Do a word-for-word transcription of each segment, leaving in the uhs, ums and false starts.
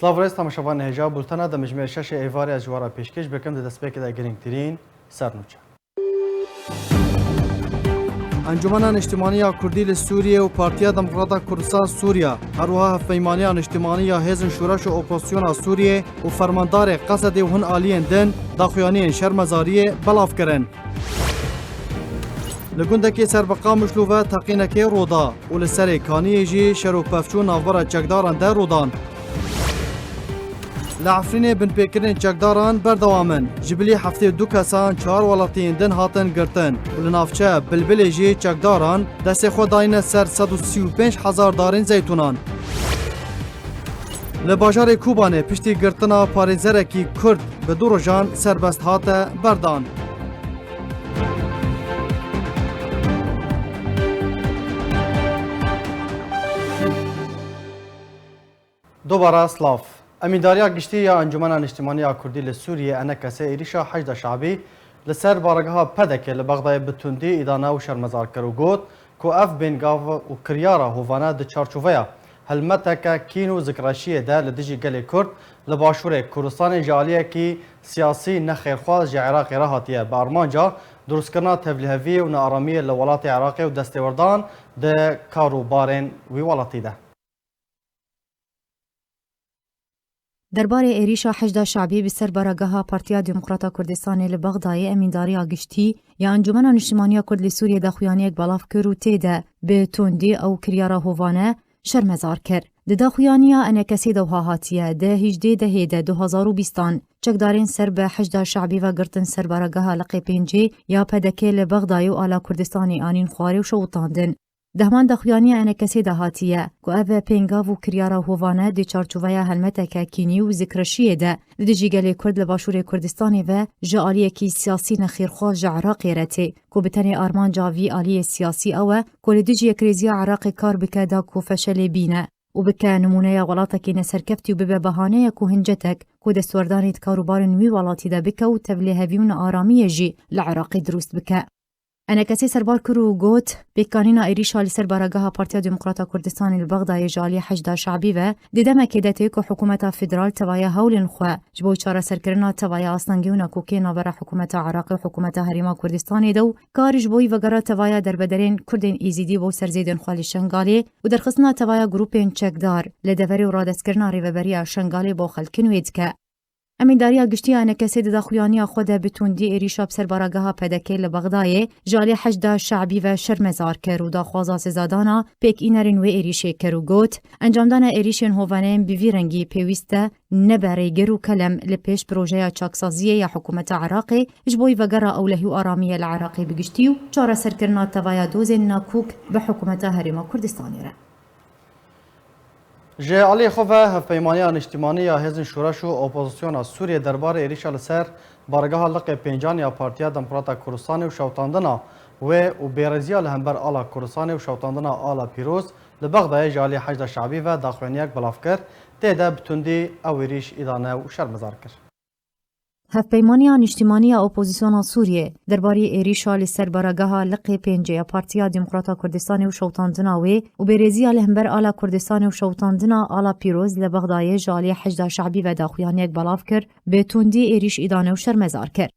Silav rêz temaşevanê hêja, bultena demjimêr şeşê êvarê ez ji we re pêşkêş bikim, di destpêkê de girîngtirîn sernûçe. Encûmena Niştimanî ya Kurdî li Sûriyê û Partiya Demokrata Kurdistan Sûriya, her wiha Hevpeymaniya Niştimanî ya Hêzên Şoreş û Opozisyona Sûriyê û fermandarê Qesedê û hin aliyên din daxuyaniyên şermezariyê belav kirin. Li gundekî ser bi Qamişlo ve teqînekê rû da û li serê Kaniyê jî şer û pevçûn navbera çekdaran de rû dan. Li Efrînê binpêkirinên çekdaran berdewam in. Ji bilî heftê û du kesan çar welatiyên din hatin girtin û li navçe Bilbilê jî çekdaran destê xwe dayine ser sed û sî û pênc hezar darên zeytûnan. Li bajarê Kobanê piştî girtina parêzerekî Kurd bi du rojan serbest hate berdan. Dubara silav. Emîndariya Giştî ya Encûmena Niştimanî ya Kurdî li Sûriyê, E N K S, êrîşa Heşda Şabî li ser baregeha P D K li Bexdayê bi tundî îdane û şermezar kir û got ku ev bêngav û kiryara hovane di çarçoveya helmeteke kîn û zikreşiyê de li dijî gelê Kurd li Başûrê Kurdistanê ji aliyekî siyasî nexêrxwaz ji Iraqê re hatiye, bi armanca dirustkirina tevliheviyê û nearamiyê li welatê Iraqê û destêwerdan di kar û barên wî welatî de. Derbarê êrîşa Heşda Şabî bi ser baregeha Partiya Demokrata Kurdistanê li Bexdayê, Emîndariya Giştî ya Encûmena Niştimanî ya Kurd li Sûriyê daxuyaniyek belav kir û tê de bi tundî ew kiryara hovane şermezar kir. Di daxuyaniya E N K S'ê de wiha hatiye, di hîjdê dehê de du hezar û bîstan çekdarên ser bi Heşda Şabî ve girtin ser baregeha Liqê Pêncê ya P D K li Bexdayê û ala Kurdistanê anîn xwarê û şewitandin. Di heman daxuyaniya E N K S'ê de hatiye ku ev pêngav û kiryara hovane di çarçoveya helmeteke kînî û zikreşiyê de li dijî gelê Kurd li Başûrê Kurdistanê ve ji aliyekî siyasî nexêrxwaz ji Iraqê re tê, ku bi tenê armanca vî aliyê siyasî ew e ku li dijî yekrêziya Iraqê kar bike da ku feşelê bîne û bike nimûneya welatekî neserkeftî û bibe behaneyek û hincetek ku destwerdanê di karûbarên wî welatî de bike û tevlihevî û nearamiyê jî li Iraqê dirust bike. E N K S'ê serbar kir û got, pêkanîna êrîşa li ser baregeha Partiya Demokrata Kurdistanê li Bexdayê ji alî Heşda Şabî ve di demekê de tê ku hikûmeta federal tevaya hewlên xwe ji bo çareserkirina tevaya astengî û nakokiyê navbera hikûmeta Iraqê û hikûmeta Herêma Kurdistanê de û kar ji bo vegera tevaya derbederên Kurdên Êzîdî bo serzêdên xwe li Şengalê û derxistina tevaya grûpên çekdar li deverê û radestkirina rêveberiya Şengalê bo xelkên wê dike. Emîndariya Giştî ya E N K S'ê di daxuyaniya xwe de bi tundî êrîşa bi ser baregeha P D K li Bexdayê ji alî Heşda Şabî ve şermezar kir û daxwaza sizadana pêkînerên wê êrîşê kir û got, encamdana êrîşên hovaneyên bi vî rengî pêwîst e nebe rêgir û kelem li pêş projeya çaksaziyê ya hikûmeta Iraqê ji bo vegera ewlehî û aramiyê li Iraqê bi giştî û çareserkirina tevaya dozên nakok bi hikûmeta Herêma Kurdistanê re. Ji aliyê xwe ve Hevpeymaniya Niştimanî ya Hêzên Şoreş û Opozisyona Sûriyê derbarê êrîşa li ser baregeha Liqê Pêncan ya Partiya Demokrata Kurdistanê û şewitandina wê û bêrêziya li hember ala Kurdistanê û şewitandina ala pîroz li Bexdayê ji alî Heşda Şabî ve daxuyaniyek belav kir, tê de bi tundî ew êrîş îdane û şermezar kir. Hevpeymaniya Niştimanî ya Opozisyona Sûriyê derbarê êrîşa li ser baregeha Liqê Pêncê ya Partiya Demokrata Kurdistanê û şewitandina wê û bêrêziya li hember ala Kurdistanê û şewitandina ala pîroz li Bexdayê ji alî Heşda Şabî ve daxuyaniyek belav kir, bi tundî êrîş îdane û şermezar kir.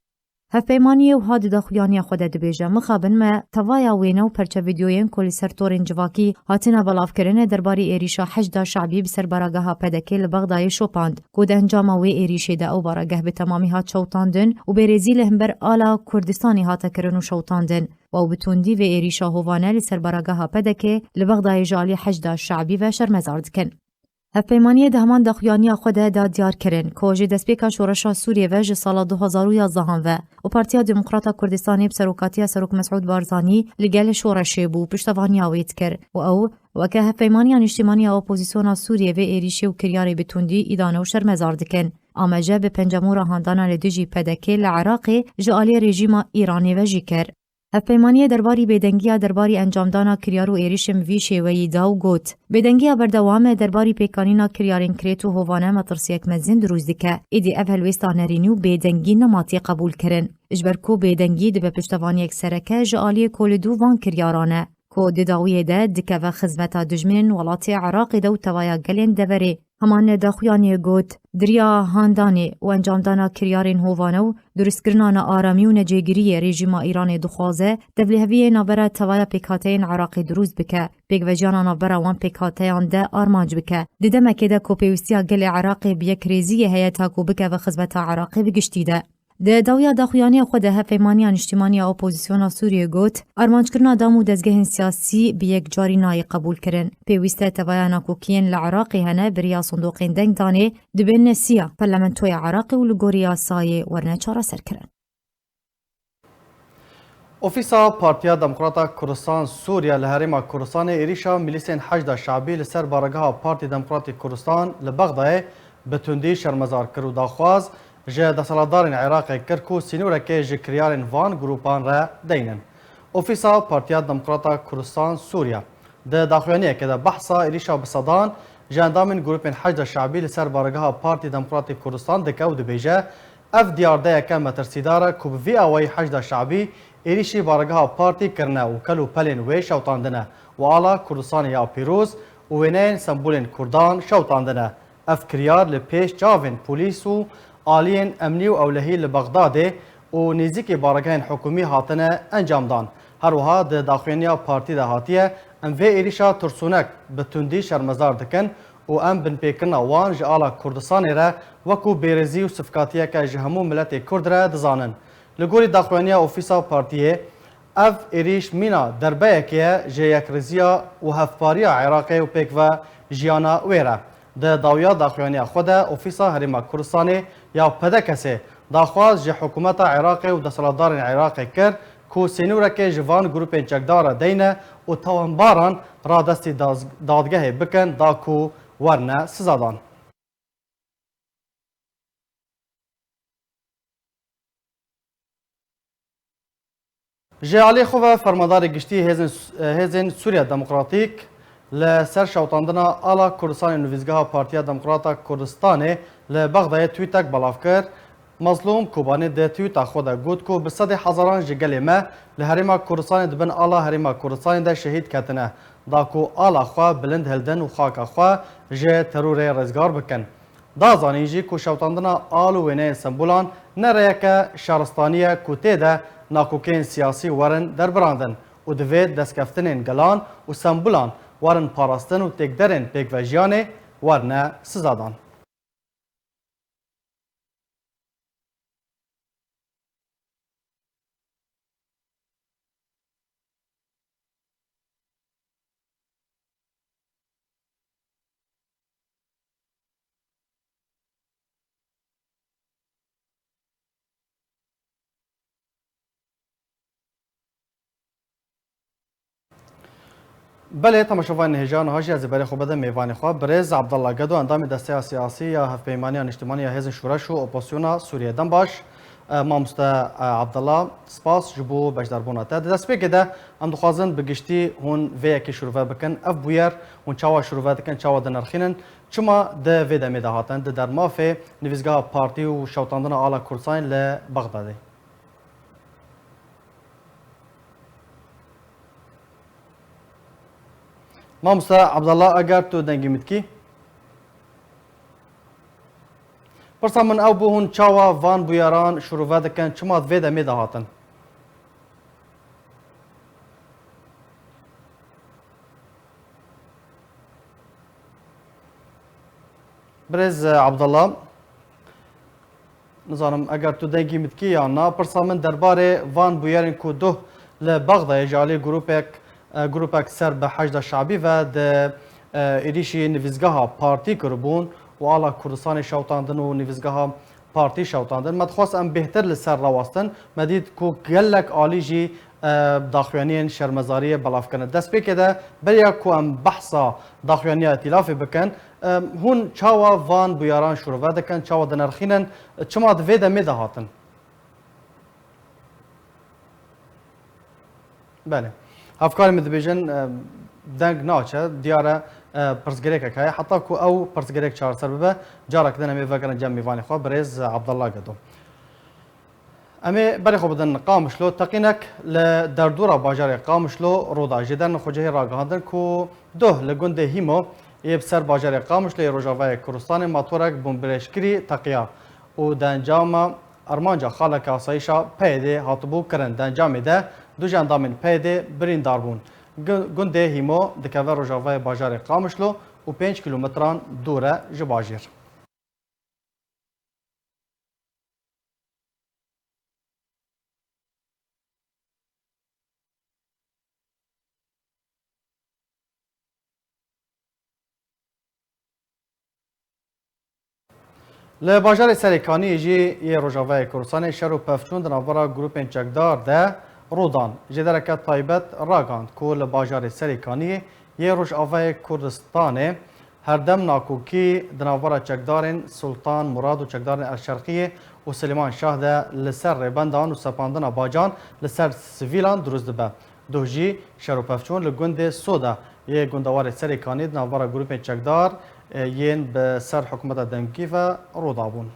Hevpeymaniyê wiha di daxuyaniya xwe de dibêje, mixabin me tevaya wêne û perçe vîdyoyên ku li ser torên civakî hatine belavkirin derbarê êrîşa Heşda Şabî bi ser baregeha P D K li Bexdayê şopand, ku di encama wê êrîşê de ew baregeh bi temamî hat şewitandin û bêrêzî li hember ala Kurdistanê hate kirin û şewitandin. Û ew bi tundî vê êrîşa hovane li ser baregeha P D K li Bexdayê ji alî Heşda Şabî ve şermezar dikin. Hevpeymaniyê di heman daxuyaniya xwe de da diyar kirin ku ji destpêka şoreşa Sûriyê ve ji sala du hezar û yazdehan ve û Partiya Demokrata Kurdistanê bi serokatiya Serok Mesûd Barzanî li gel şoreşê bû, piştevaniya wê dikir û ew weke Hevpeymaniya Niştimanî ya Opozisyona Sûriyê vê êrîşê û kiryarê bi tundî îdane û şermezar dikin. Amece bi pencemûra handana li dijî P D K li Iraqê ji alî rejîma Îranê ve jî kir. Hevpeymaniyê derbarî bêdengiya derbarî encamdana kiryar û êrişên vî şêweyî da û got, bêdengiya berdewam e derbarî pêkanîna kiryarên kirêt û hovane metirsiyek mezin dirûst dike. Êdî ev helwêsta nerînî û bêdengî nema tê qebûlkirin. Ji ber ku bêdengî dibe piştevaniyek sereke ji aliyê ku li dû van kiryaran e, ku di dawiyê de dikeve xizmeta dijminên welatê Iraqê de û tevaya gelên deverê Hemane daxuyaniyê got, di riya handanê û encamdana kiryarên hovane û durustkirina nearamî û necêgiriyê rejîma Îranê dixwaze, tevliheviyê navbera tevaya pêkhateyên Iraqê dirûst bike, pêkvejiyana navbera wan pêkhateyan de armanc bike. Di demekê de ku pêwîstiya gelê Iraqê bi yekrêziyê heye ta ku bikeve xizmeta Iraqê bi giştî de. Di dawiya daxuyaniya xwe de Hevpeymaniya Niştimanî ya Opozisyona Sûriyê got, armanckirina dam û dezgehên siyasî bi yekcarî nayê qebûlkirin. Pêwîst e tevaya nakokiyên li Iraqê hene bi riya sindoqên dengdanê dibêne siya Parlamentoya Iraqê û li gorî yasayê werine çareserkirin. Ofîsa Partiya Demokrata Kurdistan Sûriye li Herêma Kurdistanê êrîşa milîsên Heşda Şabî li ser baregeha Partî Demokratîk Kurdistan li Bexdayê bi tundî şermezar kir û daxwaz ji desthilatdarên Iraqê kir ku sînoreke ji kiryarên van grûpan re deynin. Ofîsa Partiya Demokrata Kurdistan Sûriye di daxuyaniyekê de behsa êrîşa bi sedan ji endamên grûpên Heşda Şabî li ser baregeha Partî Demokratîk Kurdistan dike û dibêje, ev diyardeyeke metirsîdar e ku bi vî awayî Heşda Şabî êrîşî baregeha partî kirine û kel û pelên wê şewtandine û ala Kurdistanê ya pîroz û wêneyên sembolên Kurdan şewtandine. Ev kiryar li pêş çavên polîs û aliyên emnî û ewlehî li Bexdadê û nêzîkî baregehên hikûmî hatine encamdan. Her wiha di daxuyaniya partî de hatiye, em vê êrîşa tirsûnek bi tundî şermezar dikin û em binpêkirina wan ji ala Kurdistanê re wekû bêrêzî û sivkatiyeke ji hemû miletê Kurd re dizanin. Li gorî daxuyaniya Ofîsa Partiyê, ev êrîş mîna derbeyekê ye ji yekrêziya û hevpariya Iraqê û pêkve jiyana wê re. Di dawiya daxuyaniya xwe de Ofîsa Herêma Kurdistanê ya P D K S'ê daxwaz ji hikûmeta Iraqê û desthilatdarên Iraqê kir ku sînoreke ji van grûpên çekdar re deyne û tawanbaran radestî daz-, dadgehê bikin da ku werine sizadan. Ji alî xwe ve Fermandarê Giştî Hêzên, Hêzên Sûriya Demokratîk li ser şewitandina ala Kurdistanê nivîzgeha Partiya Demokrata Kurdistanê li Bexdayê twîtek belav kir. Mazlûm Kobanî di twîta xwe de got ku bi sedê hezaran ji gelê me li Herêma Kurdistanê di bin ala Herêma Kurdistanê de şehîd ketine, da ku ala xwe bilind hildin û xaka xwe ji terorê rizgar bikin. Da zanîn jî ku şewitandina al û wêneyên sembolan ne rêyeke şaristanî ye ku tê de nakokeyên siyasî werin derbirandin û divê destkeftinên gelan û sembolan werin parastin û têkderên pêkvejiyanê werine sizadan. Belê, temaşevanên hêja, niha jî ez ê berê xwe bidim mêvanê xwe, birêz Abdullah Gedo, endamê Desteya Siyasî ya Hevpeymaniya Niştimanî ya Hêzên Şoreş û Opozisyona Sûriyê. Dem baş, e, mamoste, e, Abdullah, spas ji bo beşdarbûna te. Di destpêkê de em dixwazin bi giştî hûn vê yekê şirove bikin. Ev bûyer hûn çawa şirove dikin, çawa dinirxînin? Çima di vê demê de hatin, di dermafê nivîzgeha partî û şewitandina ala Kurdistanê li Bexdadê? Mamoste Abdullah, eger tu dengê min dikî. Pirsa min ew bû, hûn çawa van bûyeran şirove dikin, çima di vê demê de hatin? Birêz, e, Abdullah, nizanim eger tu dengî min dikî yan na, pirsa min derbarê van bûyerên ku duh li Bexdayê ji alî grûpek, e, grûpek ser bi Heşda Şabî ve di, e, êrîşî nivîzgeha partî kiribûn û ala Kurdistanê şewtandin û nivîzgeha partî şewtandin. Me dixwest em bêhtir li ser rawestin. Me dît ku gelek alî jî, e, daxuyaniyên şermezariyê belav kirin. Destpêkê de beriya ku em behsa daxuyaniya îtîlafê bikin, e, hûn çawa van bûyaran şûrve dikin, çawa dinirxînin, çima di vê demê de hatin? Belê. Hevkarê min dibêjin, e, deng naçe, diyar e, e, pirsgirêkek heye. Heta ku ew pirsgirêk çareser bibe, careke din em ê vegerin cem mêvanê xwe, birêz Abdullah Gedo. Em ê berê xwe bidin Qamişlo. Teqînek li derdora bajarê Qamişlo rû da. Ji dernexwecihê ragihandin ku duh li gundê Hîmo Yê bi ser bajarê Qamişlo yê Rojavayê Kurdistanê motorek bombilêşkirî teqiya û di encama armanca xaleke asayîşa PYD'ê hatibû kirin. Di encamê de du jendamên PYD'ê birîndar bûn. Gu-, gundê Hîmo dikeve rojavayê bajarê Qamişlo û pênc kîlometran dûr e ji bajêr. Li bajarê Serêkaniyê jî yê Rojavayê Kurdistanê şer û pevçûn di navbera grûpên çekdar de rû dan. Jêdereke taybet ragihand ku li bajarê Serêkaniyê yê Rojavayê Kurdistanê herdem nakokî di navbera çekdarên Sultan Murad û çekdarên Elşerqiyê û Silêman Şah de li ser rêbendan û sepandina bacan li ser sivîlan dirust dibe. Doh jî şer û pevçûn li gundê Soda yê gundewarê Serêkanî di navbera grûpên çekdar, e, yên bi ser hikûmeta demkî ve rû dabûn.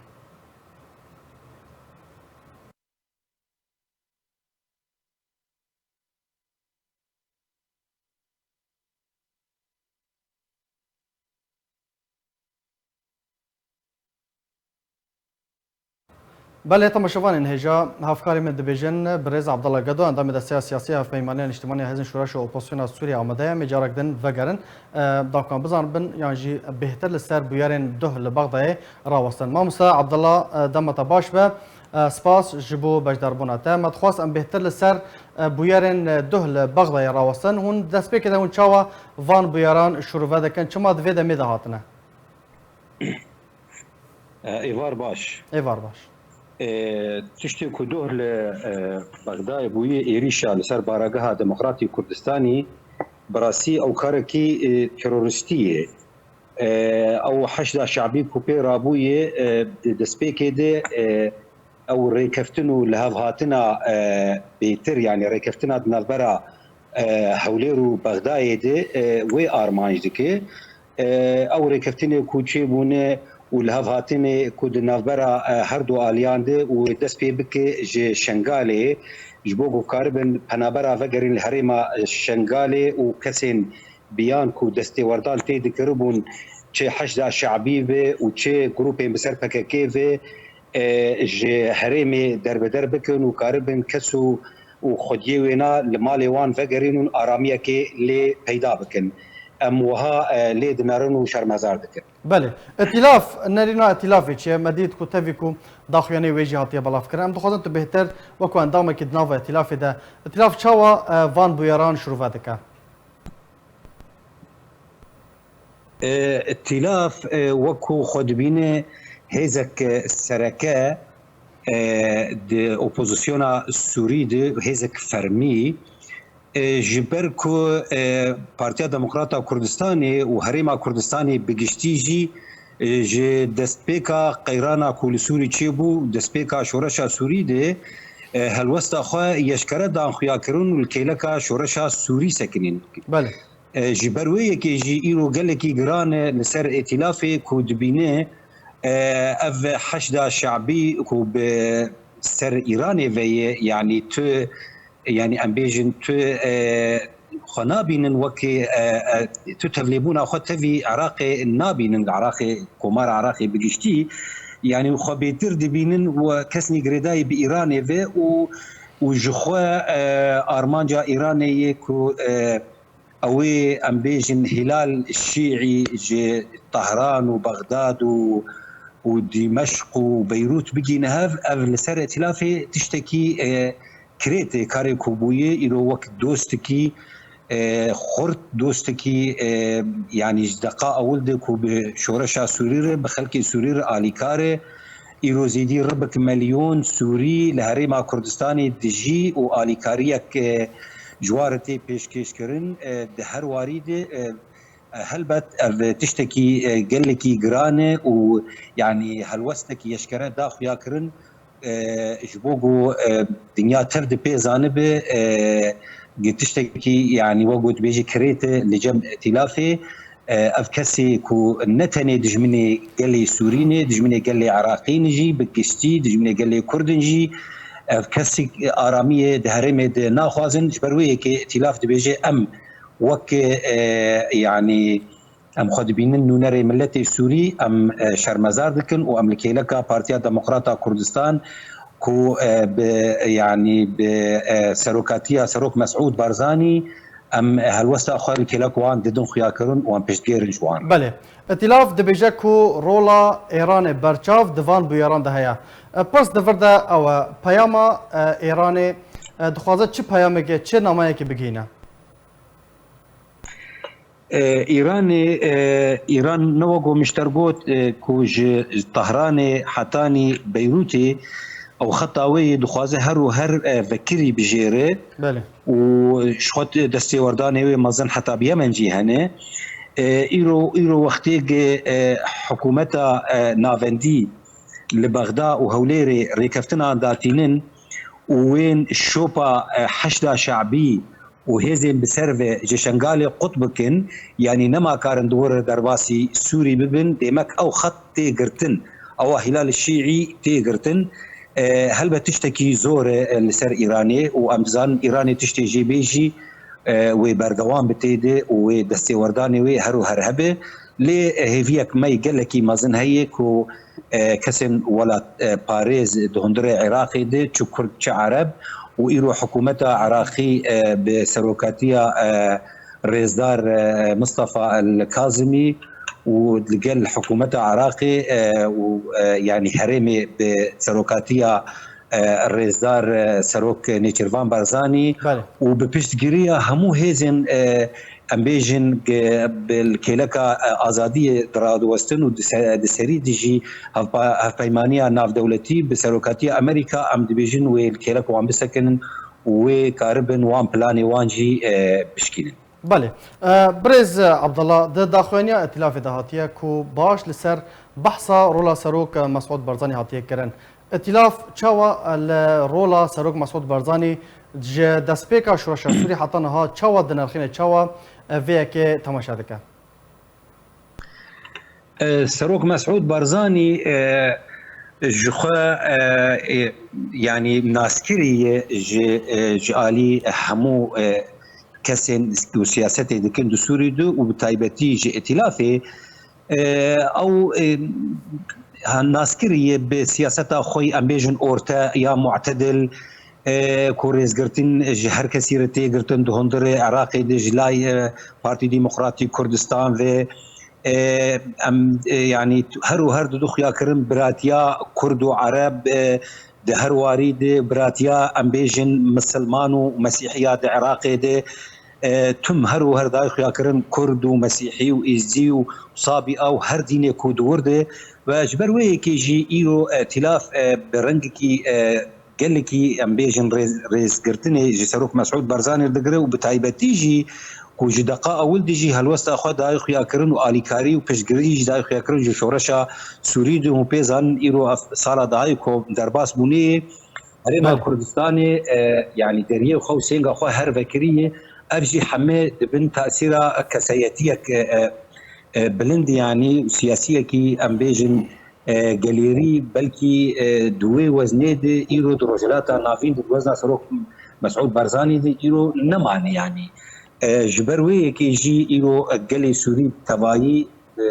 Belê, temaşevanên hêja, hevkarê min dibêjin, birêz Abdullah Gedo, endamê Desteya Siyasî ya Hevpeymaniya Niştimaniya Hêzên Şoreş û Opozisyona Sûriyê amade ye. Em ê carek din vegerin. E, dakan bizanibin, yan jî bêhtir li ser bûyerên duh li Bexdayê rawestin. Mamoste Abdullah, e, dema te baş be. E, spas ji bo beşdarbûna te. Me dixwest em bêhtir li ser, e, bûyerên, e, duh li Bexdayê rawestin. Hûn destpêkê de hûn çawa van bûyeran şûrove dikin? Çima di vê demê de hatine? E, êvar baş. Êvar baş. E, tiştê ku doh li, e, Bexdayê bûye êrîşa li ser barageha Demokratî Kurdistanî, bi rastî ew karekî, e, terorîstî ye. E, ew Heşda Şe'bî ku pê rabûye, e, di destpêkê de, e, ew rêkeftin û lihevhatina, e, bêtir, yanî rêkeftina di navbera, e, Hewlêr û Bexdayê de, e, wê armanc dike. E, ew rêkeftinê ku çêbûne û lihevhatinê ku di navbera, e, her du aliyan de û dest pê bike ji Şengalê, ji bo ku karibin penabera vegerîn li herêma Şengalê û kesên biyan ku destêwerdan tê dikiribûn, çi Heşda Şe'bî be û çi grûpên bi ser P K K ve, e, ji herêmê derbeder bikin û karibin kes û, û xwediyê wêna li malê wan vegerîn û aramiyekê lê peyda bikin. Em wiha, e, lê dinerin û şermezar dikin. Belê. Îtîlaf, nerîna îtîlafê çi ye? Me dît ku tevî ku daxuyaniyê wê jî hatiye belavkirin. Em dixwazin tu bêhtir wekû endamekî di nava îtîlafê de, îtîlaf çawa, e, van bûyeran şirove dike? E, Îtîlaf, e, wekû xwe dibîne hêzek sereke, e, di opozisyona Sûrî de hêzek fermî, e, ji ber ku, e, Partiya Demokrata Kurdistanê û Herêma Kurdistanê bi giştî jî, e, ji destpêka qeyrana ku li Sûrî çêbû, destpêka şoreşa Sûrî de, e, helwesta xwe yeşkere dan xuyakirin û li kêleka şoreşa Sûrî sekinîn. Belê. E, ji ber wê yekê jî îro gelekî giran e li ser îtîlafê ku dibîne, e, ev Heşda Şe'bî ku bi ser Îranê ve ye, yanî tu, yanî em bêjin tu, e, xwe nabînin wekî, e, e, tu tevlêbûna xwe tevî Iraqê nabînin, Iraqê, Komara Iraqê bi giştî, yanî xwe bêtir dibînin û kesnî girêdayî bi Îranê ve û, û ji xwe, e, armanca Îranê ye ku, e, Ew ê, em bêjin, Hilal Şîî ji Tehran û Bexdad û, û Dîmeşq û Beyrût bigîne hev, ev li ser îtîlafê tiştekî, e, kirêt e, karê ku bûye, îro wek dostekî, e, xurt, dostekî, e, yanî ji deqa ewil de ku bi şoreşa Sûrî re, bi xelkê Sûrî re alîkar e. Îro zêdî ribik milyon Sûrî li Herêma Kurdistanê dijî û alîkariyek, e, ji wan re tê pêşkêşkirin. E, di her warî de, e, e, helbet ev tiştekî, e, gelekî giran e û, yanî, helwestekî yeşkere da xuyakirin, e, ji bo ku, e, dinya tev di pê zanibe, e, gi tiştekî, yanî, wek got bêjî kirêt e li cem îtîlafê. E, ev kesê ku ne tenê dijminê gelê Sûrî ne, dijminê gelê Iraqî ne jî, bi giştî dijminê gelê Kurd in jî, ev kesê aramiyê di herêmê de naxwazin. Ji ber wê yekê îtîlaf dibêje, em wek, e, yanî, Em xwe dibînin nûnerê miletê Sûrî, em, e, şermezar dikin û em li kêleka Partiya Demokrata Kurdistan ku, e, bi, yanî bi, e, serokatiya Serok Mesûd Barzanî, em helwesta xwe li kêlek wan didin xuyakirin û em piştgêr in ji wan. Belê. Îtîlaf dibêje ku rola Îranê berçav di van bûyeran de heye. E, pirs di vir de ew e, peyama, e, Îranê, e, dixwaze çi peyamekê, çi nameyekê bigihîne? E, Îranê, e, Îran ne wek ku Mişter got, e, ku ji Tehranê hetanî Beyrûtê ew xeta wê yê dixwaze her û her, e, vekirî bijêre Belê. û ji xwe destêwerdanê wê mezin heta bi Yemen jî hene. E, îro, îro wextê ge, e, hikûmeta, e, navendî li Bexda û Hewlêrê rêkeftina datînin û wên şopa, e, Heşda Şe'bî û hêzên bi ser ve ji Şengalê qut bikin, yanî nema karin di wir derbasî Sûrî bibin, demek ew xet tê girtin, ewa Hîlal Şîî tê girtin. E, helbet tiştekî zor e, e, li ser Îranê û em dizanin Îranê tiştê jê bê jî, e, wê berdewam bi tê de û wê destêwerdanê wê her û her hebe. Lê, e, hêviyek me yê gelekî mezin heye ku, e, kesên welat, e, parêz di hundirê Iraqê de, çi Kurd, çi Ereb û îro hikûmeta Iraqî, e, bi serokatiya, e, rêzdar, e, Mistefa El Kazimî û li gel hikûmeta Iraqê, e, û, e, yanî herêmê bi serokatiya, e, rêzdar, e, Serok Nêçîrvan Barzanî Belê. û bi piştgiriya hemû hêzên, e, em bêjin, ge-, bi kêleka, e, azadiyê diradiwestin û di se-, di serî dijî hevpa-, hevpeymaniya navdewletî bi serokatiya Amerîka, em dibêjin wê li kêlek wan bisekinin û wê karibin wan planê wan jî, e, bişkînin. Belê. E, Birêz Abdullah, di daxuyaniya Îtîlafê de hatiye ku baş li ser behsa rola Serok Mesûd Barzanî hatiye kirin. Îtîlaf çawa li rola Serok Mesûd Barzanî ji destpêka şoreşa Sûrî heta niha çawa dinirxîne, çawa, e, vê yekê temaşe dike? E, Serok Mesûd Barzanî, e, ji xwe, e, e, yanî naskirî ye ji, e, ji alî hemû, e, kesên ku siyasetê dikin di Sûrî de û bi taybetî ji Îtîlafê, e, ew, e, ha, naskirî ye bi siyaseta xwe, em bêjin orte ya mu'tedil, e, ku rêzgirtin ji her kesî re tê girtin di hundirê Iraqê de ji lay, e, Partî Demokratîk Kurdistan ve, e, em, e, yanî her û her didu xuya kirin biratiya Kurd û Ereb, e, di her warî de biratiya, em bêjin, misilman û mesîhiya di Iraqê de, e, tim her û her dayê xuya kirin Kurd û Mesîhî û Îzî û Sabî ew her dînê ku di wir de ve ji ber wê yekê jî îro, e, Îtîlaf, e, bi rengekî, e, gelekî, em bêjin, rêz-, rêzgirtinê ji Serok Mesûd Barzanî digire û bi taybetî jî ku ji deqa ewil de jî helwesta xwe dayê xuya kirin û alîkarî û piştgirî jî dayê xuya kirin ji şoreşa Sûrî de û pê zanin îro ev sala dayê ku derbas bûnê yê Herêma Belê. Kurdistanê, e, yanî deriyê xwe û sênga xwe her vekirî ye. Ev jî heme di bin tasîra kesayetiyek, e, e, e, bilind, yanî siyasiyekî, em bêjin, e, gelêrî, belkî, e, di wê weznê de îro di Rojhilata Navîn de, di wezna Serok Mesûd Barzanî de îro nemane, yanî. E, ji ber wê yekê jî îro gelê Sûrî tevayî, e,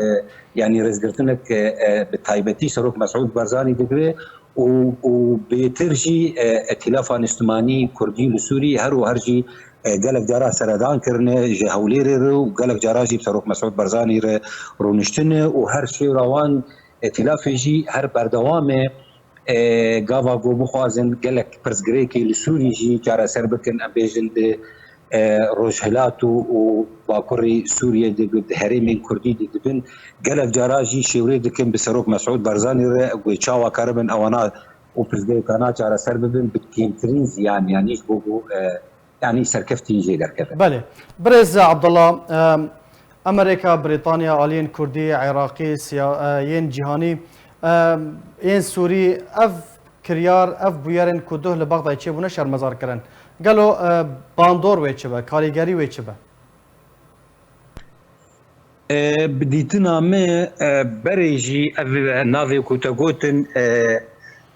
yanî rêzgirtinek, e, e, bi taybetî Serok Mesûd Barzanî digire û, û bêtir jî, e, Îtîlafa Niştimanî Kurdî li Sûrî her û her jî, e, gelek cara seredan kirine ji Hewlêrê re û gelek cara jî bi Serok Mesûd Barzanî re rûniştine û her şêwra wan Îtîlafê jî her berdewam e. E, gava ku bixwazin gelek pirsgirêkê li Sûrî jî çareser bikin, em bêjin di, e, Rojhilat û, û Bakurî Sûriyê de, di herêmên Kurdî de dibin, gelek cara jî şêwrê dikin bi Serok Mesûd Barzanî re, ku çawa karibin ewana û pirsgirêkana çareser bibin bi kêmtirîn ziyan, yanî ji bo ku, e, yanî serkeftî jê derkeve. Belê. Birêz Abdullah, em, Amerîka, Brîtanya, aliyên Kurdî, Iraqî, siya-, e, yên cîhanî, em, yên Sûrî, ev kiryar, ev bûyerên ku duh li Bexdayê çêbûne şermezar kirin. Gelo, e, bandor wê çi be, karîgerî wê çi be? E, bi dîtina me, e, berê jî ev navê ku te gotin, e,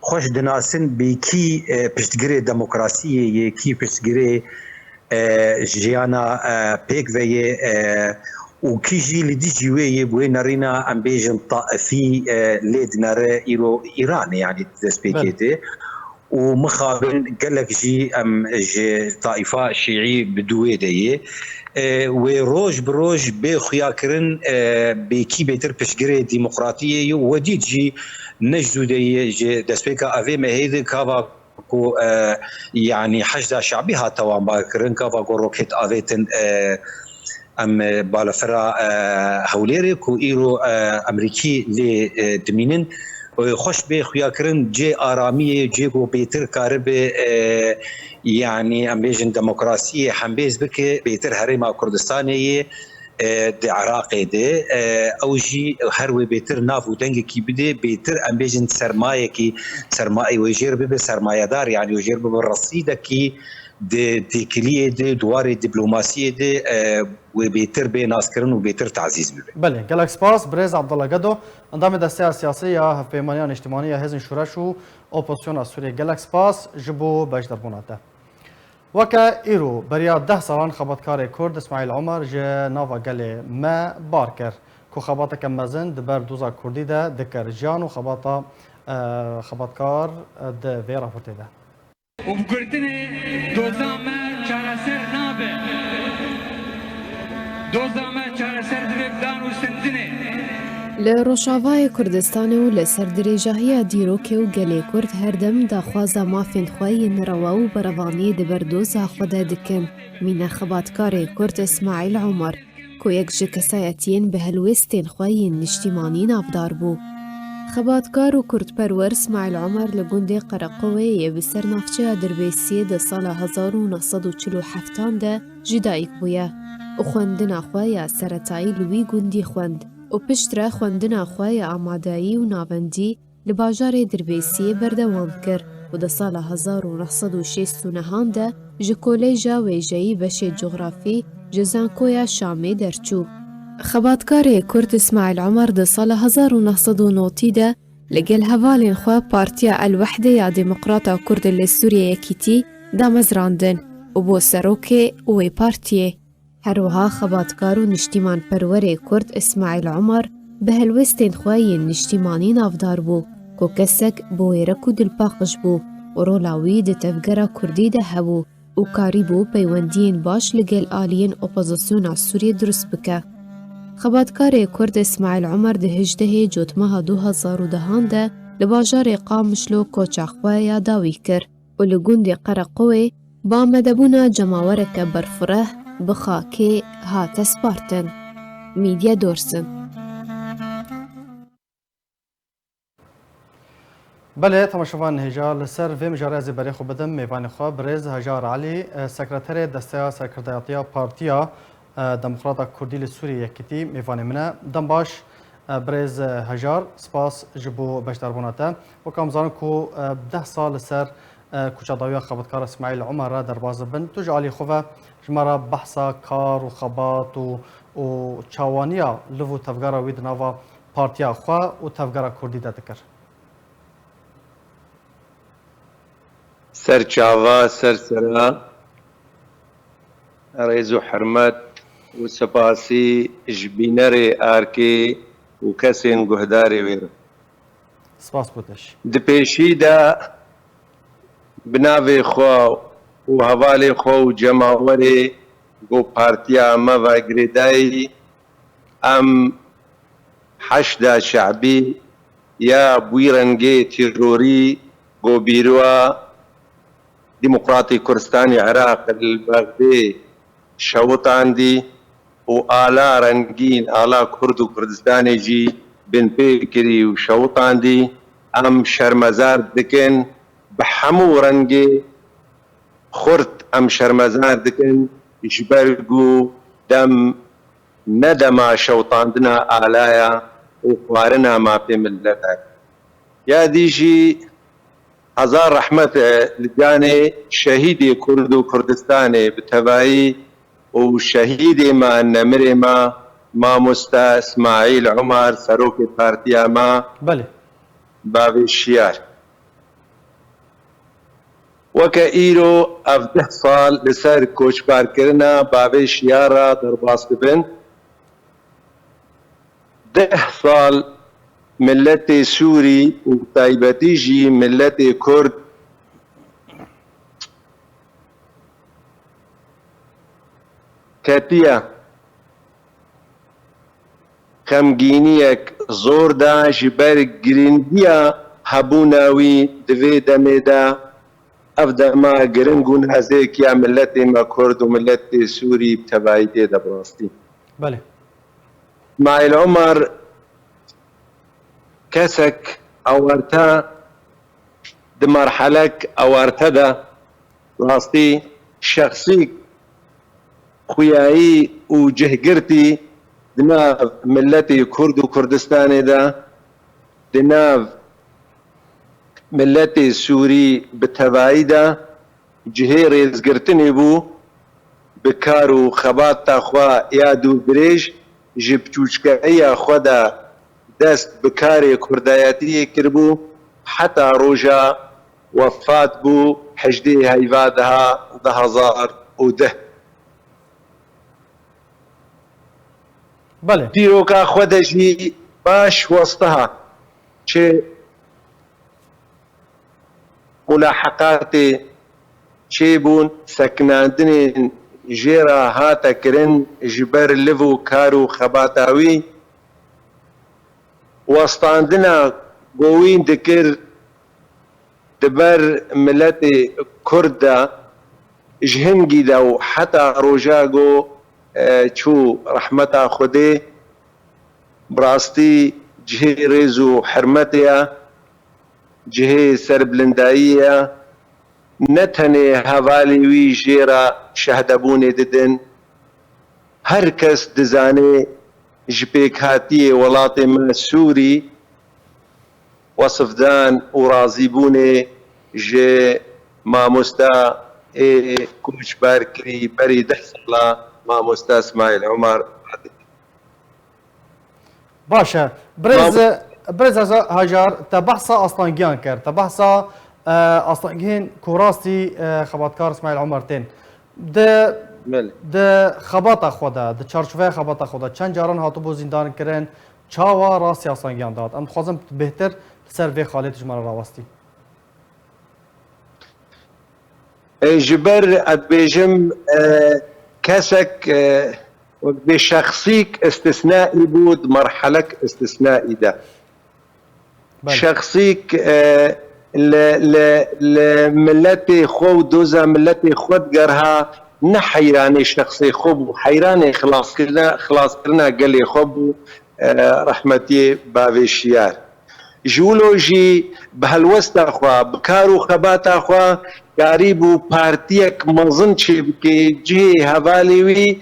xweş dinasin bê kî, e, piştgirê demokrasiyê yê, kî piştgirê, e, jiyana, e, pêk ve yê, e, û kî jî li dijî wê yê, bi wê nerîna, em bêjin, taifî, e, lê dinere, îro Îran e, yanî di destpêkê Belê. de. Û mixabin gelek jî em ji taifa şîî bi dû wê de yê. E, wê roj bi roj bê xuyakirin, e, bê kî bêtir piştgirê demokratiyê yê û we dît jî ne ji zû de yê ji destpêka evê mehê de kava ku, e, yanî Heşda Şabî hat tewanbarkirin, kava ku roket avêtin, e, em, e, balafira, e, Hewlêrê ku îro, e, Emerîkî lê, e, dimînin, e, xweş bê xuyakirin cê aramiyê, cê ku bêtir karibe, e, yanî em bêjin demokrasiyê hembêz bike, bêtir Herêma Kurdistanê yê, e, di Iraqê de, e, ew jî her wê bêtir nav û dengekî bide, bêtir em bêjin sermayekî, sermayê wê jêr bibe sermayedar, yanî wê jêr bibe resîdekî di têkiliyê de, di warê diplomasiyê de, e, wê bêtir bê naskirin û bêtir tazîz bibe. Belê, gelek spas. Birêz Abdullah Gedo, endamê Desteya Siyasî ya Hevpeymaniya Niştimanî ya Hêzên Şoreş û Opozisyona Sûriyê. Gelek spas ji bo beşdarbûna te. Weke îro, beriya deh salan xebatkarê Kurd Îsmaîl Omer ji nava gelê me bar kir, ku xebateke mezin di ber doza Kurdî de dikir. Jiyan û xebata, e, xebatkar, e, di vê raportê de. Û bi girtinê doza me çareser nabe. Doza me çareser dibe bi danûstendinê. Li Rojavayê Kurdistanê û li ser dirêjahiya dîrokê û gelê Kurd her dem daxwaza mafên xwe yên rewa û berevaniyê di ber doza xwe de dikin. Mîna xebatkarê Kurd Îsmaîl Omer, ku yek ji kesayetiyên bi helwestên xwe yên niştîmanî navdar bû. Xebatkar û kurdperwer Îsmaîl Omer li gundê Qereqowê yê bi ser navçeya Dirbêsiyê di sala hezar û neh sed û çil û heftan de ji dayik bûye û xwendina xwe ya seretayî li wî gundî xwend û piştre xwendina xwe ya amadeyî û navendî li bajarê Dirbêsiyê berdewam kir û di sala hezar û neh sed û şêst û nehan de ji Koleja Wêjeyî Beşê Cografî ji Zankoya Şamê derçû. Xebatkarê Kurd Îsmaîl Omer di sala hezar û neh sed û notî de li gel hevalên xwe Partiya El Wehde ya Demokrata Kurd li Sûriyê Yekîtî damezrandin û bû serokê wê partiyê. Her wiha xebatkar û niştîmanperwerê Kurd Îsmaîl Omer bi helwestên xwe yên niştîmanî navdar bû, ku kesek bi wêrek û dilpaqij bû û rola wî di tevgera Kurdî de hebû û karîbû peywendiyên baş li gel aliyên opozisyona Sûriyê dirust bike. Xebatkarê Kurd Îsmaîl Omer di hejdehê Cotmeha du hezar û dehan de li bajarê Qamişlo koça xwe ya dawî kir û li gundê Qereqowê bi amadebûna cemawereke berfireh bi xakê hate spartin. Mîdya Dorsin. Belê, temaşevan hêja, li ser vê mijarê ez ê berê xwe bidim mêvanê xwe, birêz Hejar Elî, e, sekreterê Desteya Serkirdayetiya Partiya, e, Demokrata Kurdî li Sûriyê Yekîtî, mêvanê min e. Dem baş, e, birêz, e, Hejar, spas ji bo beşdarbûna te. Wek em zanin ku, e, deh sal li ser, e, kuçadawiya xebatkar Îsmaîl Omer re derbas dibin. Tu ji alî xwe ve ji me re behsa kar û xebat û, û çawaniya liv û tevgera wî di nava partiya xwe û tevgera Kurdî de dikir. Ser çava, ser sera, rêz û hurmet û sipasî ji bînerê erkê û kesên guhdarê wê re. Spas bo te jî. Di pêşî de bi navê xwe û hevalê xwe û cemawerê ku partiya me ve girêdayî, em Heşda Şe'bî ya bi wî rengê terorî ku bîroya Demokratî Kurdistanê Iraq li Bexdê şewitandî û ala rengîn, ala Kurd û Kurdistanê jî binpê kirî û şewitandî. Em şermezar dikin, bi hemû rengê xurt em şermezar dikin, ji ber ku dem ne dema şewitandina alaya û xwarina mafê mileta. Ya dî jî hezar rehmet e li canê şehîdê Kurd û Kurdistanê bi tevayî û şehîdê me, nemirê me, mamoste Îsmaîl Omar, serokê partiya me, Belê. Bavê Şiyar. Weke îro ev deh sal li ser koçberkirina Bavê Şiyar re derbas dibin. deh sal milletê Sûrî û taybetî jî milletê Kurd ketiye xemgîniyek zor de ji ber girîngiya hebûna wî di vê demê de. Ev dema giring û nezêk ya milletê me Kurd û milletê Sûrî bi tevayî tê de bi rastî. Belê. Îsmaîl Omer kesek awarte, di merhelek awarte de rastî şexsî xuyayî û cihgirtî di nav miletê Kurd û Kurdistanê de, di nav miletê Sûrî bi tevayî de cihê rêzgirtinê bû, bi kar û xebata xwe ya dûrdirêj ji biçûçkehiya xwe de dest bi karê kurdayetiyê kiribû, heta roja wefat bû, hejdê heyva deha du hezar û deh. Belê. Dîroka xwe de jî baş westiha çi mulaheqatê çêbûn, sekinandinên jê re hate kirin, ji ber liv û kar û xebata wî, westandina go wî dikir di ber miletê Kurd de, ji hingî de û heta roja go, e, çû rehmeta Xwedê, bi rastî cihê rêz û hurmetê ye, cihê serbilindayî ye. Ne tenê hevalê wî jê re şehdebûnê didin, her kes dizane ji pêkhatiyê welatê me Sûrî, wesifdan û razîbûnê ji mamosta ê koçber kirî berî deh sala, mamosta Îsmaîl Omer. Baş e. Birêz, Mam- birêz Hajar, te behsa astangiyan kir. Te behsa, e, astangiyên ku rastî, e, xebatkar Îsmaîl Omer tên. Di, Belê. di xebata xwe de, di çarçoveya xebata xwe de çend caran hatibû zîndan kirin, çawa rastî astangiyan dihat? Em dixwazin bêhtir li ser vê xalê tu ji me re rawestî. E, ji ber, ez dibêjim, e, kesek, e, wek bê şexsîk istisnaî bû, di merhelek istisnaî de. Belê. Şexsîk, e, li, li, li miletê xwe û doza miletê xwe digerha, ne heyranê şexsê xwe bû, heyranê xilaskirina, xilaskirina gelê xwe bû, e, rehmetiyê bavê Şiyar. Ji wilo jî bi helwesta xwe, bi kar û xebata xwe karîbû partiyek mezin çêbike, cihê hevalê wî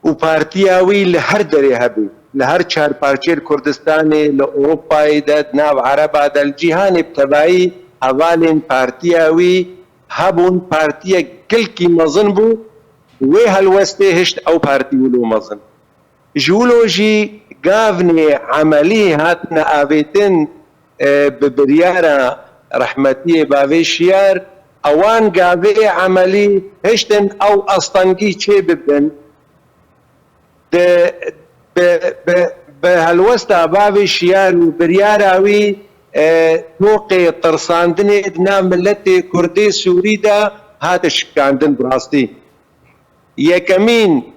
û partiya wî li her derê hebû. Li her çar parçeyê li Kurdistanê, li Ewropayê de, di nav Ereba de, li cîhanê bi tevayî hevalên partiya wî hebûn, partiyek gelkî mezin bû, wê helwestê hişt ew partî wilo mezin. Ji wilo jî gavnê emelî hatine avêtin, e, bi biryara rehmetiyê bavê Şiyar, ewan gavê emelî hiştin ew astengî çê bibin. Di, bi, bi, bi helwesta bavê Şiyar û biryara wî, e, toqê tirsandinê di nav miletê Kurdê Sûrî de hate şikandin bi rastî. Yekemîn,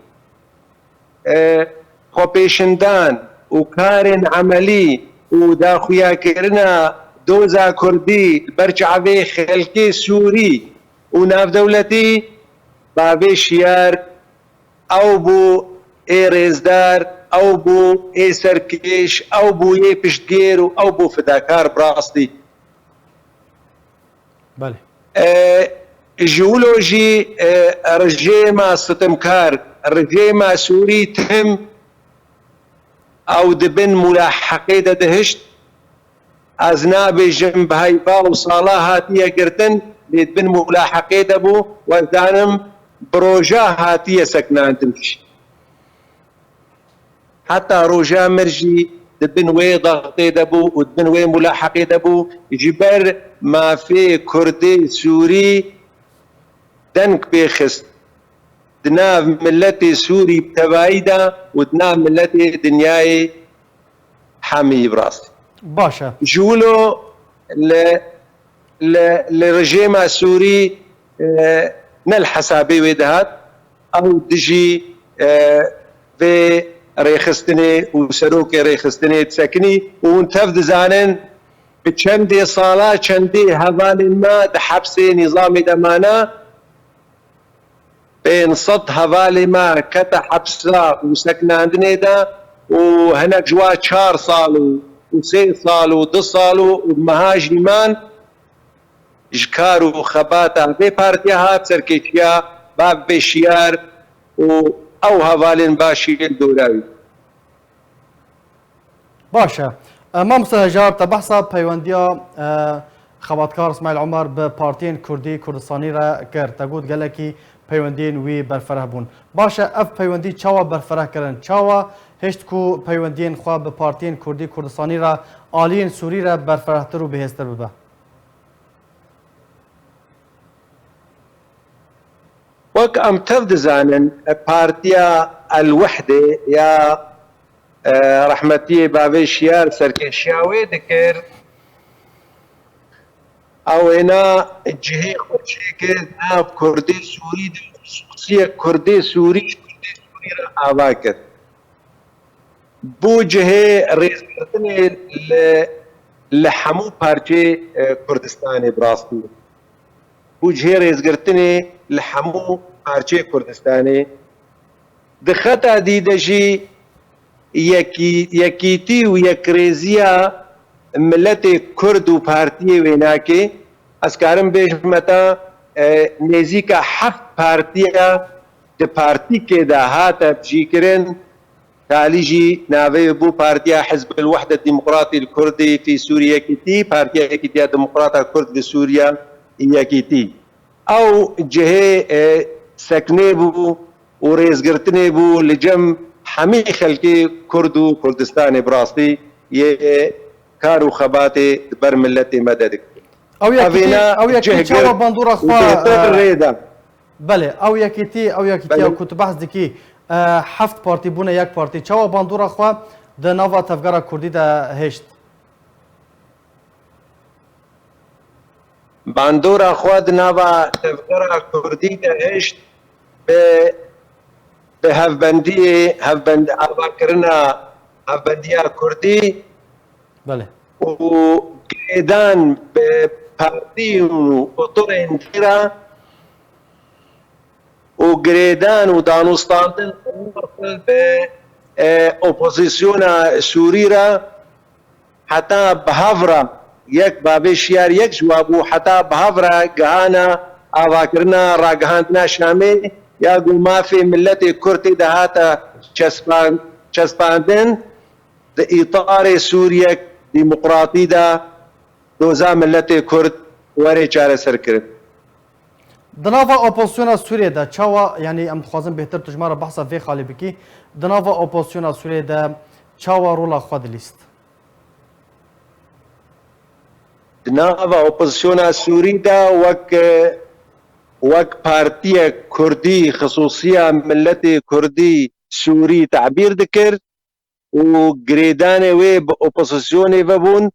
e, xwepêşindan û karên emelî û daxuyakirina doza Kurdî li ber çavê xelkê Sûrî û navdewletî, bavê Şiyar, ew bû ê rêzdar, ew bû ê serkêş, ew bû yê piştgêr û ew bû fidakar bi rastî. Belê. E, ji wilo jî, e, rejêma sitimkar, rejêma Sûrî tim ew di bin mulaheqê de dihişt. Ez nabêjim bi heyva û sala hatiye girtin, lê di bin mulaheqê de bû, wez danim bi roja hatiye sekinandin jî. Heta roja mir jî di bin wê dextê de bû û di bin wê mulaheqê de bû, ji ber mafê Kurdê Sûrî deng pê xist. di nav miletê Sûrî bi tevayî de û di nav miletê dinyayê hemî bi rastî. Baş e. Ji wilo li, li, li rejêma Sûrî, e, ne li hesabê wê dihat, ew dijî, e, vê rêxistinê û serokê rêxistinê disekinî û hûn tev dizanin, bi çendê sala çendê hevalên me di hepsê nîzamê de mane, pênc sed hevalê me kete hepsa û sekinandinê de û hinek ji wa çar sal û, û sê sal û du sal û, û meha jî man ji kar û xebata vê partiya hat serkêşiya Bavê Şiyar û ew hevalên başî li dora wî. Baş e. E, Mamoste Hejar, te behsa peywendiya, e, xebatkar Îsmaîl Omer bi partiyên Kurdî Kurdistanî re kir. Te got gelekî peywendiyên wî berfereh bûn. Baş e, ev peywendî çawa berfereh kirin? Çawa hişt ku peywendiyên xwe bi partiyên Kurdî Kurdistanî re aliyên Sûrî re berferehtir û bihêztir bibe? Wek em tev dizanin, partiya El Wehdê ya, e, rehmetiyê Bavê Şiyar serkêşiya wê dikir, ew êna cihê xwe çêkir nav Kurdê Sûrî de, xisûsiyek Kurdê Sûrî ji Kurdê Sûrî re ava kir. Bû cihê rêzgirtinê li, li hemû parçê, e, Kurdistanê bi rastî. Bû cihê rêzgirtinê li hemû parçê Kurdistanê. Di xeta dî de jî yekî-, yekîtî û yekrêziya miletê Kurd û partiyê wê nake. Ez karim bêjime te, e, nêzîka heft partiya di partîkê de hate bicîkirin. Talî jî navê wê bû Partiya Hizb el Wehdet Demokratî li Kurdî fî Sûrî Yekîtî, Partiya Yekîtiya Demokrata Kurd li Sûriya Yekîtî. Ew cihê, e, seknê bû û rêzgirtinê bû li cem hemî xelkê Kurd û Kurdistanê bi rastî yê kar û xebatê di ber miletê me de dikirin. Ew yekîtî, Evêna ew yekîtî cih çawa girt bandora û xwe, bêtir e, rê da. Belê, ew yekîtî, ew yekîtiya Belê. ku tu behs dikî, e, heft partî bûne yek partî. Çawa bandora xwe di nava tevgera Kurdî de hêşt? Bandora xwe di nava tevgera Kurdî de hişt bi, bi hevbendiyê, hevbend-, avakirina hevbendiya Kurdî Belê. û girêdan bi partî û otorên dî re û girêdan û danûstandin bi, e, opozisyona Sûrî re heta bi hev re yek Bavê Şiyar yek ji wa bû heta bi hev re gihana avakirina ragihandina Şamê ya ku mafê miletê Kurd tê de hate çespan-, çespandin di îtarê Sûriyek demokratî de doza miletê Kurd were çareserkirin. Di nava opozisyona Sûriyê de çawa, yanî em dixwazin bêhtir tu ji me re behsa vê xalê bikî, di nava opozisyona Sûriyê de çawa rola xwe dilîst? Di nava opozisyona Sûrî de wek, wek partiyek Kurdî, xisûsiya miletê Kurdî Sûrî tebîr dikir û girêdanê wê bi opozisyonê ve bûn.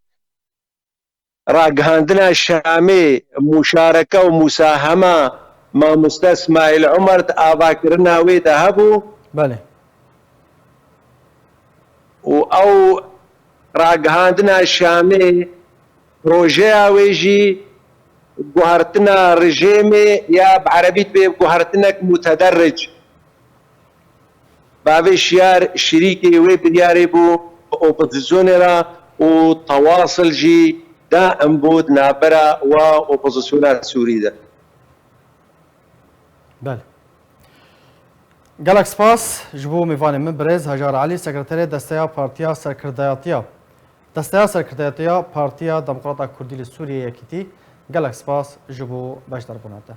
Ragihandina Şamê, muşareke û musahema mamoste Îsmaîl Omer di avakirina wê de hebû. Belê. Û ew ragihandina Şamê, projeya wê jî guhertina rejêmê ya bi erebî dibê guhertinek mutederric. Bavê Şiyar şirîkê wê biryarê bû bi opozisyonê re û tewasil jî daim bû di navbera wa opozisyona Sûrî de. Belê. Gelek spas ji bo mêvanê min birêz Hejar Elî, sekreterê Desteya Partiya Serkirdeyatiya, Desteya Serkirdeyatiya Partiya Demokrata Kurdî li Sûriyê Yekîtî. Gelek spas ji bo beşdarbûna te.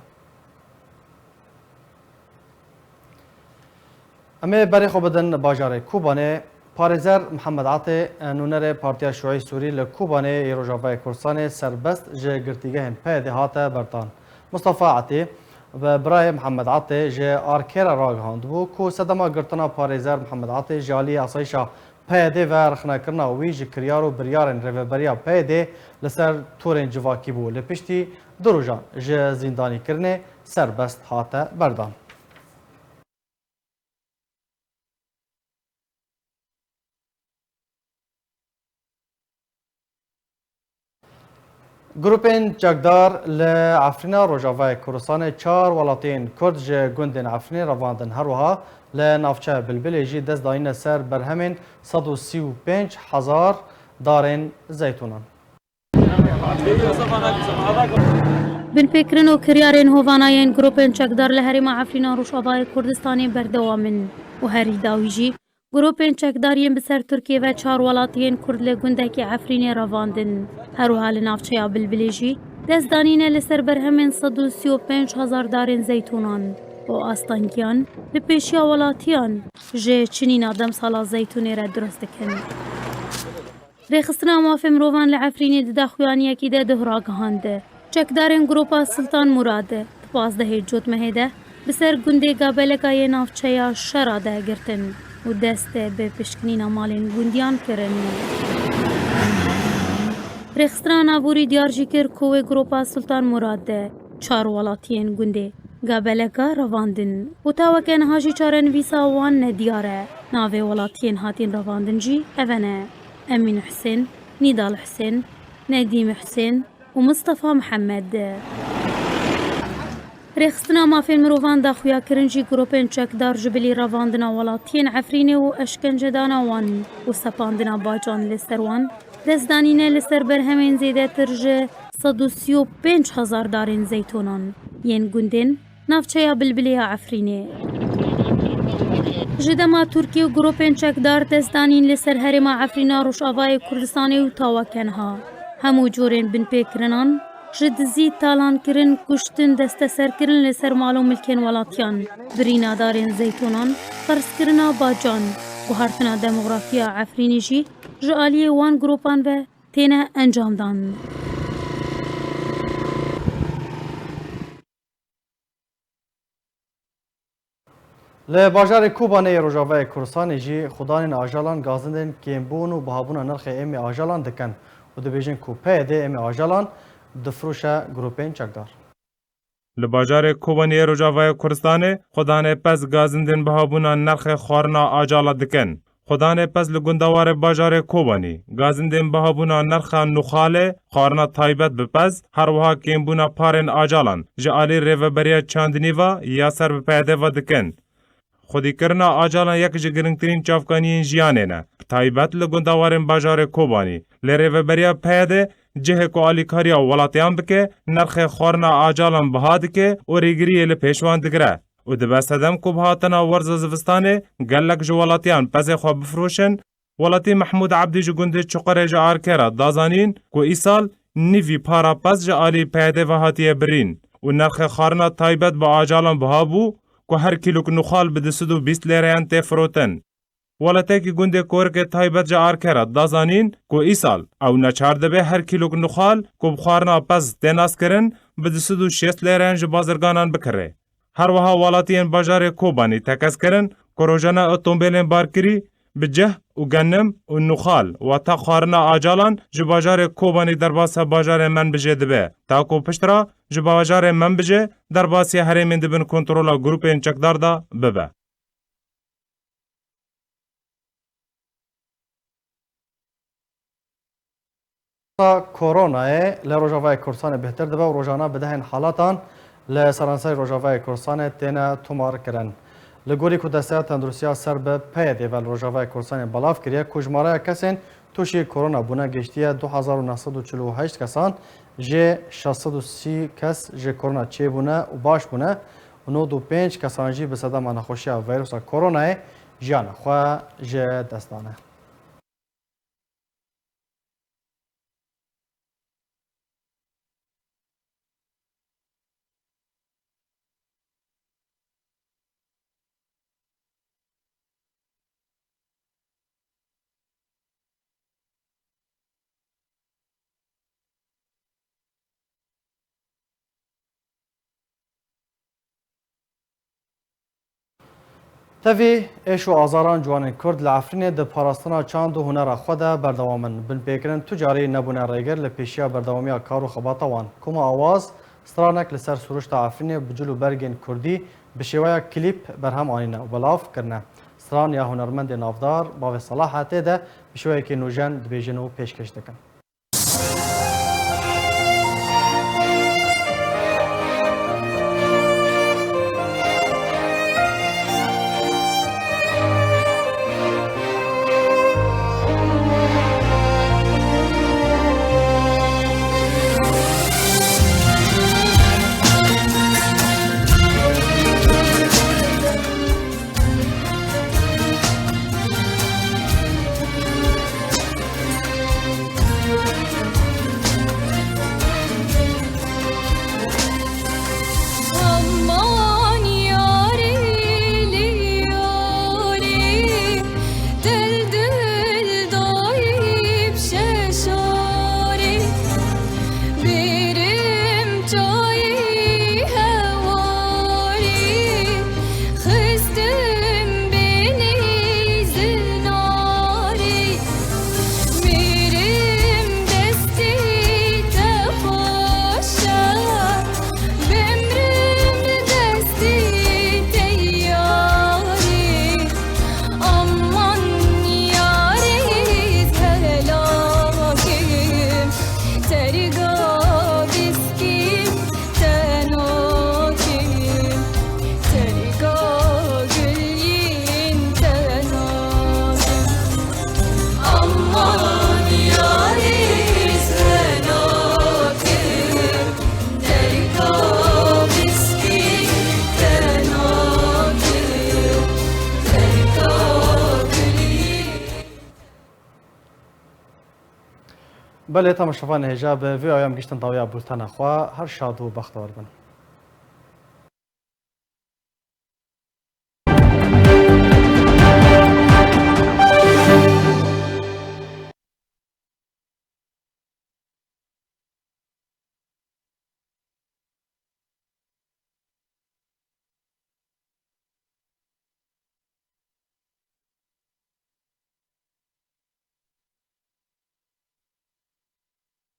Em ê berê xwe bidin bajarê Kobanê. Parêzer Mihemed Atê, nûnerê Partiya Şûî Sûrî li Kobanê yê Rojavayê Kurdistanê serbest ji girtîgehên P Y D'ê hate berdan. Mustafa Atê, Ve birayê Mihemed Atê ji Arkê re ragihandibû ku sedema girtina parêzer Mihemed Atê ji aliyê asayîşa P Y D ve rexnekirina wî ji kiryar û biryarên rêveberiya P Y D li ser torên civakî bû. Li piştî du rojan ji zîndanîkirinê serbest hate berdan. Grûpên çekdar li Efrîna Rojavayê Kurdistanê çar welatiyên Kurd ji gundên Efrînê revandin. Her wiha li navçeya Bilbilê jî dest dayîne ser berhemên sed û sî û pênc hezar darên zeytûnan. Binpêkirin û kiryarên hovana yên grûpên çekdar li herêma Efrîna Rojavayê Kurdistanê berdewam in û herî dawî jî grûpên çekdar yên bi ser Tirkiyê ve çar welatiyên Kurd li gundekî Efrînê revandin. Her wiha li navçeya Bilbilê jî dest danîne li ser berhemên sed û sî û pênc hezar darên zeytûnan û astengiyan li pêşiya welatiyan ji çinîna demsala zeytûnê re dirust dikin. Rêxistina Mafê Mirovan li Efrînê di daxuyaniyekî de duh ragihand. Çekdarên Grûpa Sultan Murad di pazdehê Cotmehê de bi ser gundê Gabeleka yê navçeya Şera de girtin û dest bi pişkinîna malên gundiyan kirin. Rêxistina Navorî diyar jî kir ku wê Grûpa Sultan Murad de çar welatiyên gundê Gabeleka revandin û ta weke niha jî çarenivîsa wan nediyar e. Navê welatiyên hatîn revandin jî eve ne: Emîn Husên, Nîdal Husên, Nedîm Husên û Mistefa Mihemed. Rêxistina Mafên Mirovan daxuya kirin jî grûpên çekdar ji bilî revandina welatiyên Efrînê û eşkencedana wan û sepandina bacan li ser wan dest danîne li ser berhemên zêdetir ji sed û sî û pênc hezar darên zeytûnan yên gundên navçeya Bilbilê ya Efrînê. Ji dema Tirkiye û grûpên çekdar dest danîn li ser herêma Efrîna Rojavayê Kurdistanê û ta weke niha hemû corên binpêkirinan, ji dizî, talankirin, kuştin, desteserkirin li ser mal û milkên welatiyan, birîna darên zeytûnan, qerzkirina bacan, guhartina demografiya Efrînê jî ji aliyê wan grûpan ve têne encamdan. Li bajarê Kobanê yê Rojavayê Kurdistanê jî xudanên ajalan gazindên kêmbûn û bihabûna nirxê êmê ajalan dikin û dibêjin ku P Y D êmê ajalan difroşe grûpên çekdar. Li bajarê Kobanê yê Rojavayê Kurdistanê xudanê pez gazindên bihabûna nirxê xwarina ajala dikin. Xudanê pez li gundewarê bajarê Kobanî, gazindên bihabûna nirxa nûxalê, xwarina taybet bi pez, her wiha kêmbûna parên acalan ji alî rêveberiya çandinî ve ya ser bi P Y D ve dikin. Xwedîkirina acalan yek ji girîngtirîn çavkaniyên jiyanê ne, bi taybet li gundewarên bajarê Kobanî. Lê rêveberiya P Y D cihê ku alîkariya welatiyan bike, nirxê xwarina acalan biha dike û rêgiriyê li pêş wan digire. Û dibe sedem ku bi hatina werza zivistanê gelek ji welatiyan pezê xwe bifroşin, welatî Mehmûd Ebdî ji gundê Çuqurê ji Arkê re da zanîn ku îsal nîvî para pez ji alî P Y D ve hatiye birîn û nirxê xwarina taybet bi acalan biha bû ku her kîlok nûxal bi du sed û bîst lêreyan tê firotin. Welatekî gundê Korikê taybet ji Arkê re da zanîn ku îsal ew neçar dibe her kîlok nûxal ku bi xwarina pez tê naskirin bi du sed û şêst lêreyan ji bazirganan bikire. Her wiha welatiyên bajarê Kobanî tekez kirin ku rojane otombêlên barkirî bi cih û genim û nûxal, wata xwarina acalan ji bajarê Kobanî derbasa bajarê Menbijê dibe, ta ku piştre ji bajarê Menbijê derbasiya herêmên di bin kontrola grûpên çekdar de bibe. Koronayê li Rojavayê Kurdistanê bêhtir dibe û rojane bi dehên halatan li seranserê Rojavayê Kurdistanê têne tomarkirin. Li gorî ku Desteya Tenduristiya ser bi P Y D ve li Rojavayê Kurdistanê belav kiriye ku jimareya kesên tûşî korona bûne gihiştiye du hezar û neh sed û çil û heşt kesan, jê şeş sed û sî kes ji korona çêbûne û baş bûne û nod û pênc kesan jî bi sedema nexweşiya vîrusa koronayê jiyana xwe ji dest dane. Tevî êş û azaran ciwanên Kurd li Efrînê di parastina çand û hunera xwe de berdewam in. Binpêkirin tu carî nebûne rêgir li pêşiya berdewamiya kar û xebata wan. Koma Awaz stranek li ser sirûşta Efrînê bi cil û bergên Kurdî bi şêweya klîp berhem anîne û belav kirine. Stran ya hunermendê navdar Bavê Salah e, tê de bi şêweyekî nûjen dibêjin û pêşkêş dikin. Aman yarê li yarê, dil dil dayî bi şeşarê. Bêrim çayê hewarê, xistim binê zinarê. Mêrim destê te xweş e, bimrim destê te yarê. Aman yarê, helakim, terga biskîm, te nakim, terga gulîn te nakim. Aman yarê, te nakim, terga biskîm, te nakim, terga gulîn. Belê, temaşevanê hêja, bi vê awayî em gihîştin dawiya bultena xwe. Her şad û bextewar bin.